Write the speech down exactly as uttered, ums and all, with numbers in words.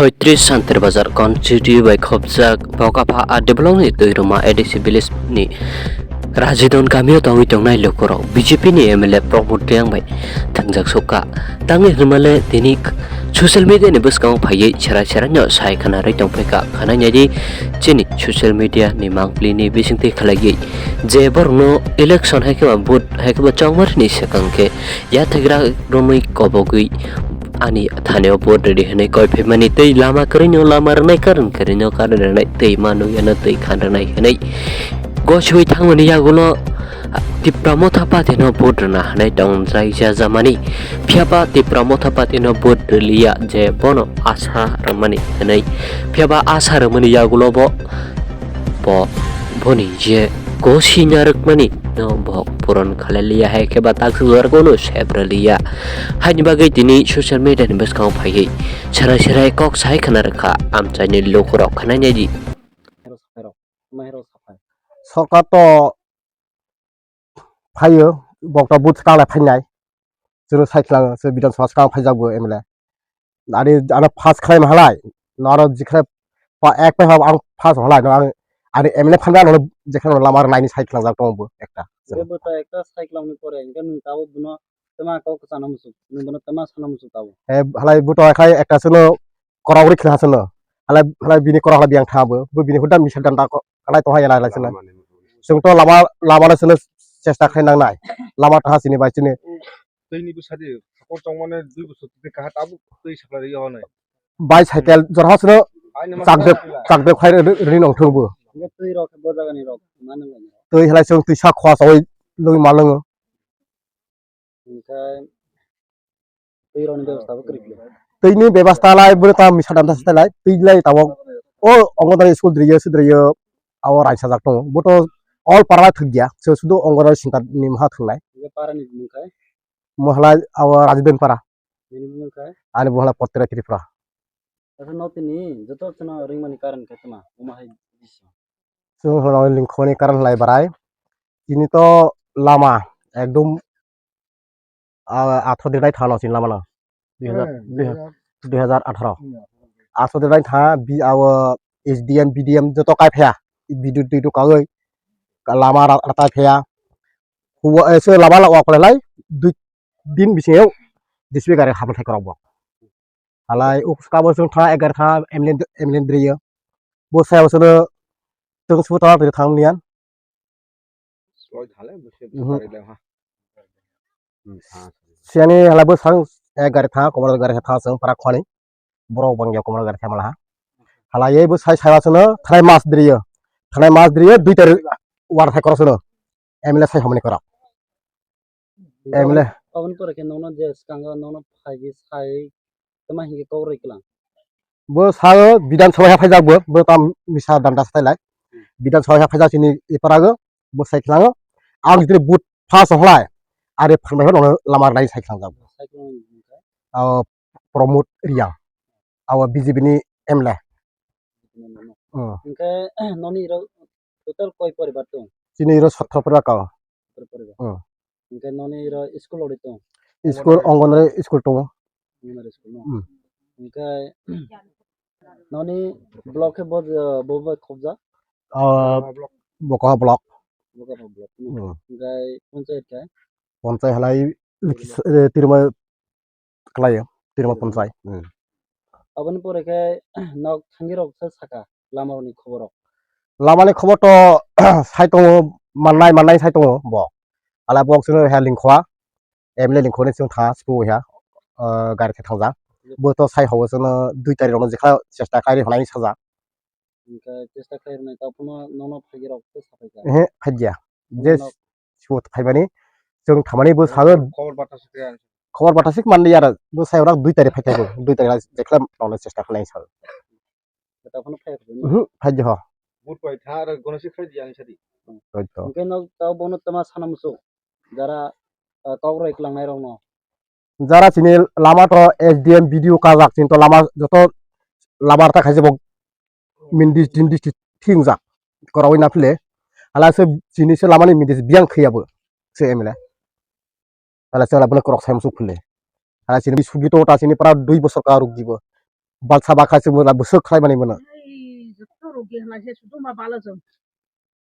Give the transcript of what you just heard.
Poitris Santir Bazar constituency bai khopjak Bokapha A Development ni Twiruma A D C village ni Rajidon kamio tongwi tongnai lukurok B J P ni M L A Pramod Reang bai thangjak sukha. Tangwi hwnmale tini social media ni bwskango phaiwi sera sera no sai khwnarwi tongphaikha. Khwnai naidi chini social media ni mangpili ni bisingtwi khlaiwi je borokno election hai khe ba vote hai khe ba chongmani swkang khe yathekra romwi kobogwi ani thani o vote rwdi hwnwi koi phaimani tei lama kwrwino lama rwnai, karon kwrwino karon rwnai tei ma nukya no twi khan rwnai hwnwi gosiwi thangmani yagulo Tipra Motha Party no vote rwna hwnwi tongjaijamani. Phiya ba Tipra Motha Party no vote rwliya je bono asa rwmani hwnwi. Phiya ba asa rwmani yagulo bo, bo, boni je gosi narwkmani no bo puron khalai liya hai khe ba taksuk jora kono sep rwliya. Haini bagwi tini social media ni bwskango phaiwi serai serai kok sai khna rwkha amchaini lukurok khwnai naidi. Sorkar to phaio, bokto vote swkang lai phainai. Chwrwng sai khwlango, chwrwng Bidhan Sabha swkang phaijak bo M L A. Ani ano pass khlai ma halai, no aro jikhe pa ek pai hab ang pass halai, no ang ani M L A phan ano jikhe lama rwnai ni sai khwlangjak tongo bo ekta. Bo to ekta sai khwlangni pore, hingke nwng tabuk bono tama kok sana musuk, nwng bono tama sana musuk tabuk. He halai bo to khai ekta chwngno korok ri khwlai ha chwngno. Halai, halai bini korok halai biyang tha bo, bo bini huda misa danda ko, halai tong ha ya lai lai chwngno. Chwng to lama, lama no chwngno chesta khai nang nai. Lama tha chini bai chini. Twi ni bwsadi sakor chongmani dui bosor twi kaha tabuk twi sakla ri hwnwi. Bicycle jorha sino chakdek, chakdek khai ri nong thung bo. Hingke twi rok bo jaga ni rok mano. Twi halai chwng twi sak khwa sawi lwi ma lwngo. Hingke twi rok ni bebasta bo kwrwi khe. Twi ni bebasta lai bo ta misa dam ta lai twi lai tabok. O Anganwadi school driyo sidriyo abo raisa jak tongo. Bo to all para thwk ya. So sudu Anganwadi center ni maha thwngnai. Hingke para ni mung khai? Mohalai abo Rajidon para. Bini bumung khai? Ani bo halai Potra Tripura. Asa no tini joto chwngno ringmani karon khe tma, omo hai bising. Chwng hono lingkhoni karon halai barai. Tini to lama ekdom, ah, athro dirnai thano chini lama no. Dui hazar, dui hazar, dui hazar athro. Athro dirnai tha bi abo S D M, B D M joto kai phaya. Bidu, bidu kagoi lama ra-, ratai phaya. Huwa, eh, se lama la wak lai dui din bisingo D C P gari habla thai korok bo. Halai uk kabo chwng tha egar tha M L A, M L A driyo. Bo saya bo chwngno chwng sbo tha twi thang niyan. Soi thale bo se Mhm. Gari le ha. Hmm, tha. Siani halai bo sang egar tha komor gari tha chwng para khani. Borok bangya komor gari tha mala ha. Halai bo sai sai chwngno thanai mas driyo. Thanai mas driyo dui tarik war thai korok chwngno. M L A sai hamani korok. M L A. Aboni pore khe nono je swkango nono phaigwi sai tama hinwi kok rwi klang. Bo sao Bidhan Sabha ha phaijak bo, bo tam misa danda sai lai. Bidhan Sabha ha phaijak chini iparago, bo sai khlango. Ang jini but pass ong lai. Are phan bai nono lama nai sai khlangjak bo. Sai khlang. Abo Pramod Reang. Abo B J P ni M L A. Hmm. Hingke noni ro total koi poribar tong? Chini ro sotro poribar kao. Sotro poribar. Hmm. Hingke noni ro school ori tong? School Anganwadi school tongo. Anganwadi school no? Hmm. Hingke noni block khe bo, bo bai khobjak? Ah, Bokaha block. Bokaha block no? Hmm. Hingke panchayat khe? Panchayat halai Tirima. Eh, Tirima Kwlaio, Tirima Tirima. Panchai. Hmm. Aboni pore khe nok thangwi rok se saka lama rokni khobor rok. Lama ni khobor to sai tongo, mannai, mannai sai tongo bo. Ala bo chwngno he lingkhoa, M L A lingkhoni chwng tha, sbo ya, ah, gari khe thangjak. Bo to sai hobo chwngno dui tarik rokno jekha chesta khairi hwnai sajak. Hingke chesta khlai rwnai, tao phano nono phaikhe rok tei sapai kha. Ehe, phaikya. Je Nono sibot phaimani, chwng thamani bo sago. Khobor bata se kaya. Khobor bata se manli yara, bo sai ora dui tarik phaikha bo, dui tarik jekla nono chesta khlai sago. Tao phano phai rwnai. Mhm, phaikya ho. But pai tha, ar gono se khai diya ni sadi. Hoi to. Hingke no tao bono tama sana musu. Jara, ah, kok roi klangnai rokno. Jara chini lama to S D M B D O kajak, chini to lama joto lama rwta khaijak bo min dis-, din district thingjak, korawi na phile. Hala se chini se lama ni min dis biyang khiyabo se M L A. Hala se hala bono korok sai musuk phile. Hala chini sugi to ta chini pra dui bosor ka ruk dibo. Balsa bakha chwng mona bwswk khlai mani mano. Ai, joto rogi hwnai se sudu ma balo chwng.